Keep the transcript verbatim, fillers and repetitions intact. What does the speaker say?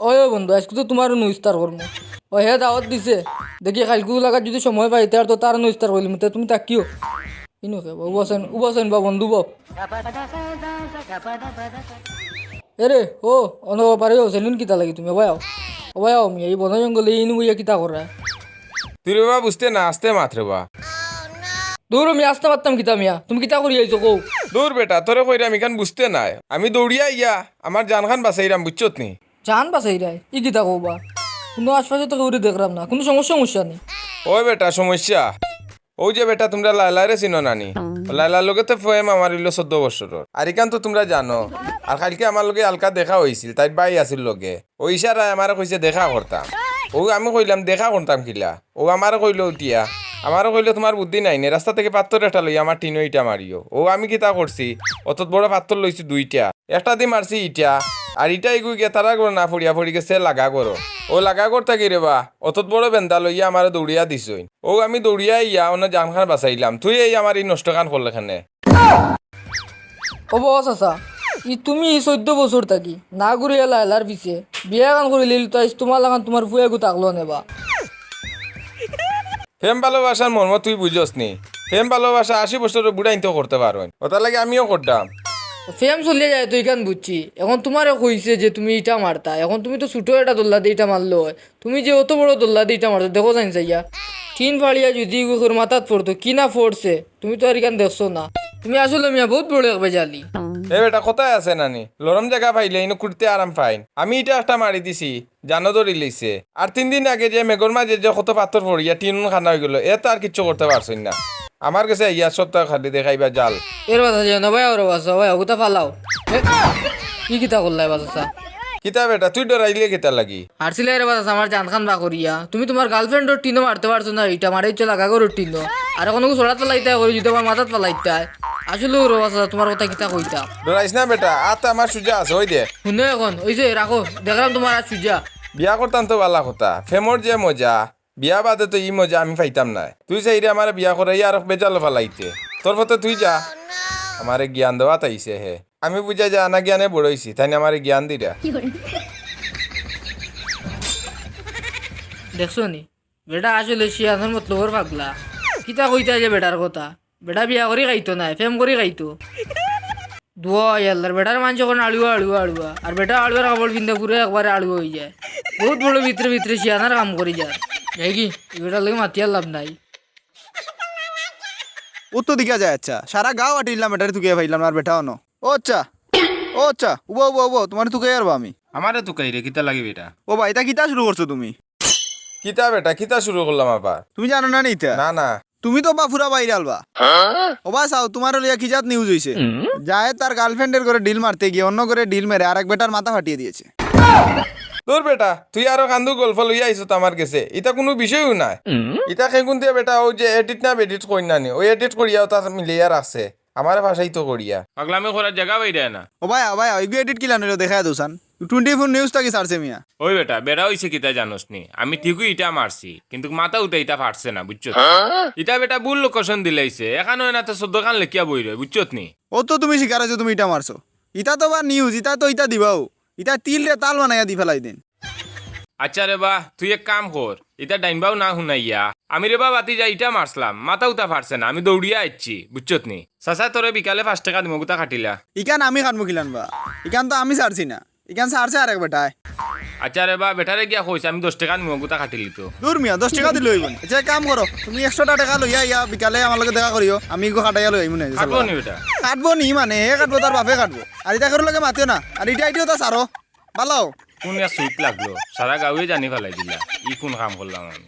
ওই, ওই বন্ধু, আইজকু তো তুমার নু ইস্তার করমু। ও হে দাওয়াত দিছে, দেখি কাইলকু লাগাত যুদি সময় পাই, তার তো তার নু ইস্তার করিলিমু, তে তুমি থাকিও। ইনো কে বা, উবা চাইন, উবা চাইন বা বন্ধু বা। এরে, ও, অনো পারে আও, সেলুন কিতা লাগি তুমি, ওবায় আও। ওবায় আও, মিয়া, ই বন জঙ্গলে ইনো বইয়া কিতা কররায়? তুই রে বা বুঝতে না, আস্তে মাত রে বা। দুর, আমি আস্তে মাততাম কিতা মিয়া, তুমি কিতা করি আইছো কও? দুর বেটা, তোরে কইরাম ইখান বুঝতে নায়। আমি দৌড়িয়া আইয়া আমার জানখান বাচাইরাম, বুঝছত নি? জান বাচাইরায়? ই কিতা কও বা? কুনু আশপাশে তো কেউরে দেখরাম না, কুনু সমস্যা, সমস্যা নি? ওই বেটা, সমস্যা। অউ যে বেটা, তুমরা লায়লারে চিনো না নি? লায়লার লগে তো প্রেম আমার অইলো চৌদ্দ বছরর। আর ইখান তো তুমরা জানো। আর কাইলকে আমার লগে হালকা দেখা অইছিল, তাইর ভাই আছিল লগে। অউ ইশারায় আমারে কইছে দেখা করতাম। অউ আমি কইলাম, দেখা করতাম কিলা? অউ আমারে কইলো উঠিয়া, আমারে কইলো, "তুমার বুদ্ধি নাই নি, রাস্তা থাকি পাত্থর একটা লইয়া আমার টিনো ইটা মারিও।" অউ আমি কিতা করছি, অতত বড় পাত্থর লইছি দুইটা। একটা দি মারছি ইটা, আর ইটা ইগু গিয়া তারার ঘরো না পড়িয়া পড়ি গেছে লাগা ঘরো। অউ লাগা ঘর থাকি রে বা, অতত বড় বেন্দা লইয়া আমারে দৌড়িয়া দিছইন। অউ আমি দৌড়িয়া আইয়া অনো জানখান বাচাইলাম। তুই এই আমার ই নষ্টখান করলে কেনে? ও বা চাচা, ই তুমি ই চৌদ্দ বছর থাকি না ঘুরিয়া লায়লার পিছে বিয়া খান করিলিলে তো আইজ তুমার লাখান তুমার ফুয়া এগু থাকলো নে বা। প্রেম ভালোবাসার মর্ম তুই বুঝস নি। প্রেম ভালোবাসা আশি বছরর বুড়াইন্তে করতে পারইন। অতার লাগি আমিও করতাম। প্রেম চলিয়া যায় তো ইখান বুঝছি। এখন তুমারে কইছে যে তুমি ইটা মারতা, এখন তুমি তো ছোট একটা দল্লা দি ইটা মারলে অয়। তুমি যে অত বড় দল্লা দি ইটা মারছো, দেখো চাইন চাইয়া। টিন ফাড়িয়া যুদি ইগুর মাথাত পড়তো, কি না পড়ছে, তুমি তো আর ইখান দেখছো না। তুমি আসলে মিয়া বউত বড় এক বেজালি। এ বেটা, কথায় আছে না নি, লরম জাগা পাইলে ইনো কুটতে আরাম পাইন। আমি ইটা একটা মারি দিছি, জানো ধরিলিছে। আর তিন দিন আগে যে মেঘর মাঝে যে কত পাত্থর পড়িয়া টিন খানা অইগেলো, এ তো আর কিচ্ছু করতে পারছইন না। আমার গেছে আইয়া সপ্তাহ খালি দেখাইবা জাল। এরে বা চাচা, না ভাই, ওরে বা চাচা, ভাই, অগুতা ফালাও। এ, ই কিতা করলায় বা চাচা? কিতা বেটা, তুই ডরাইলে কিতার লাগি? হারছিলায় রে বা চাচা, আমার জানখান বার করিয়া। তুমি তুমার গার্লফ্রেন্ডর টিনো মারতে পারছো না, ইটা মারাইছো লাগা ঘরর টিনো। আর অখন ছড়াত ফালাইতায় করি, যুদি আমার মাথাত ফালাইতায়। আসলে রে বা চাচা, তুমার কথা কিতা কইতাম। ডরাইস না বেটা, আত আমার সুজা আছে, ওই দেখ। হুনো অখন, অইছে, রাখো, দেখরাম তুমার আত সুজা। বিয়া করতাম তো ভালা কথা, প্রেমর যে মজা, বিয়া বাদে তো ই মজা আমি পাইতাম নায়। তুই চাইরে আমারে বিয়া করাইয়া আরো বেজালো ফালাইতে। তোর পথে তুই যা, আমারে জ্ঞান দেওয়াত আইছে হে। আমি বুঝা যা না জ্ঞানে বড় অইছি, তাইন আমারে জ্ঞান দিরা। দেখছো নি? বেটা আসলে শিয়ানর মতলবর পাগলা। কিতা কইতায় যে বেটার কথা? বেটা বিয়া করি খাইতো নায়, প্রেম করি খাইতো। দোয়া আল্লার, বেটার মানষে কইন আড়ুয়া, আড়ুয়া, আড়ুয়া। আর বেটা আড়ুয়ার কাপড় পিন্দে পুরা একবারে আড়ুয়া অইযায়। বউত বড় ভিতরে ভিতরে শিয়ানার কাম করি যার। দেখি, ই বেটার লগে মাতিয়ার লাভ নাই। অউ তো দেখা যায়, আচ্ছা। সারা গাঁও আটিলাম, বেটারে তুকাইয়া পাইলাম না, আর বেটা অনো। ও আচ্ছা, ও আচ্ছা, উবাও, উবাও, উবাও, তুমারে তুকাইয়ার বা আমি। আমারে তুকাইরে, কিতা লাগি বেটা? ও বা, ইতা কিতা শুরু করছো তুমি? কিতা বেটা, কিতা শুরু করলাম আবার? তুমি জানো না নি ইতা? না, না। তুমি তো বা পুরা ভাইরাল বা। ও বা চাও, তুমারে লইয়া কি জাত নিউজ অইছে। জায়েদ তার গার্লফ্রেন্ডর ঘরে ডিল মারতে গিয়া অন্য ঘরে ডিল মেরে আরেক বেটার মাথা ফাটিয়া দিছে। দুর বেটা, তুই আরো কান্দু গল্প লইয়া আইছত আমার গেছে। ইতা কুনু বিষয়উ নায়। ইতা কেগুন দিয়া বেটা, অউ যে এডিট না বেডিট কইন না নি, অউ এডিট করিয়া অতা মিলাইয়া রাখছে। আমারে ফাসাইতো করিয়া। পাগলামি করার জাগা পাইরায় না। ও ভাই, ও ভাই, ইগু এডিট কিলান অইলো দেখাইয়া দেও চাইন। টোয়েন্টি ফোর নিউজ থাকি ছাড়ছে মিয়া। ওই বেটা, বেটা অইছে কিতা জানোস নি? আমি ঠিকউ ইটা মারছি, কিন্তুক মাথা উঠা ইতা ফাটছে না, বুঝছত? ইতা বেটা ভুল লোকেশন দিলাইছে, এখান অয় না তে চৌদ্দখান লেখিয়া বই রয়, বুঝছত নি? অউ তো তুমি স্বীকার অইছো তুমি ইটা মারছো। ইতা তো বা নিউজ, ইতা তো ইতা দিবাউ। ইতা তিলরে তাল বানাইয়া দি ফালাই দেইন। আচ্ছা রে বা, তুই এক কাম কর, ইতা ডাইন বাউ না হুনাইয়া, আমি রে বা ভাতিজা ইটা মারছলাম, মাথা উঠা ফাটছে না, আমি দৌড়িয়া আইছি, বুঝছত নি? চাচায় তোরে বিকালে পাঁচ টেকা দিমু, গুতা কাটিলা। ইখান আমি কাটমু কিলান বা, ইখান তো আমি ছাড়ছি না, ইখান ছাড়ছে আরেক বেটায়। আচ্ছা রে বা, বেটারে গিয়া কইছ আমি দশ টেকা নিমু, গুতা কাটিলি তো। দুর মিয়া, দশ টেকা দিলে অইবো নি? আচ্ছা, এক কাম করো, তুমি একশোটা টেকা লইয়া আইয়া বিকালে আমার লগে দেখা করিও, আমি ইগু কাটাইয়া লই আইমু নে। কাটবো নি বেটা? কাটবো নি মানে, হে কাটবো, তার বাপে কাটবো। আর ইতা কারোর লগে মাতিও না, আর ইটা আইডিও তা ছাড়ো। বালাও। কুন এক সুইট লাগলো, সারা গাউয়ে জানি ফালাই দিলা। ই কুন কাম করলাম আমি?